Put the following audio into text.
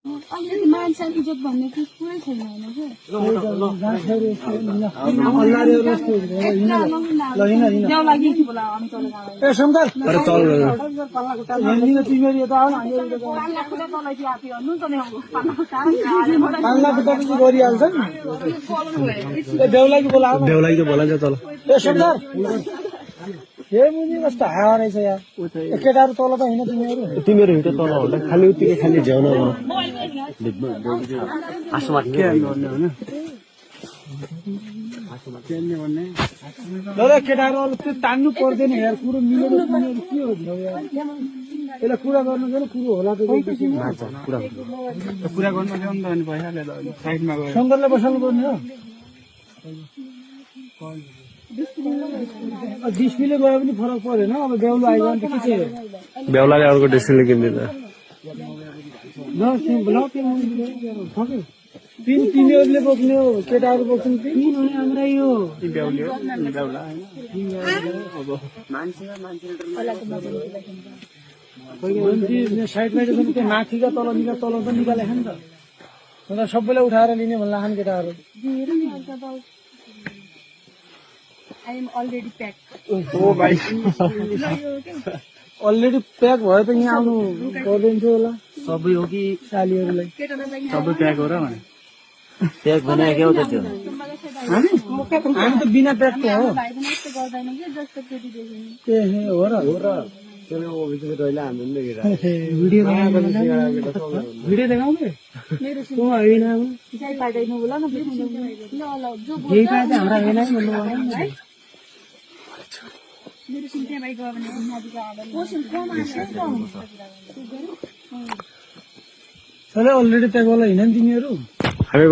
अलिकति मान्छे इज्जत भन्ने कुछ कुरै छैन होइन कि देउलाई बोला तल कस्तो हावा रहेछ यार केटाहरू तल त होइन तिमीहरू तिमीहरू हिँड तल होला खालि उत्तिकै खालि झ्याउन केटाहरू अब त्यो तान्नु पर्दैन यार कुरो मिलेर तिमीहरू के हो यार यसलाई कुरा गर्नु चाहिँ कुरो होला कुरा गर्नु भइहाल्यो साइडमा गयो शङ्करले बसाल्नु पर्ने हो डिस्प्ले गयो पनि फरक परेन अब बेहुलो आयो भने के चाहिँ बेहुलाले अर्को डिस्प्ले किनिदिन्छ तिमीहरूले बोक्ने हो केटाहरू बोक्छन् हाम्रै यो साइडमा त्यो माथिका तल तल त निकाले नि त सबैलाई उठाएर लिने भन्ला खान केटाहरू I am already packed. Already pack भए त यहाँ आउनु पर्दैन थियो होला सबै हो कि सालीहरूलाई सबै प्याक हो र प्याक भने के हो त त्यो हामी त बिना प्याक त हो भाइ पनि यस्तो गर्दैन कि जस्तो केटी देख्ने ए हो र भिडियो देखाउँदै मेरो होइन सिकाइ पाइदैन होला न ल ल जो केही पाए चाहिँ हाम्रा होइन मेरो सिम त्यहाँ भाइ गयो भने नदीको आँगन पोसिन कम आछ अलरेडी प्याक होला हिँड नि तिमीहरू हामी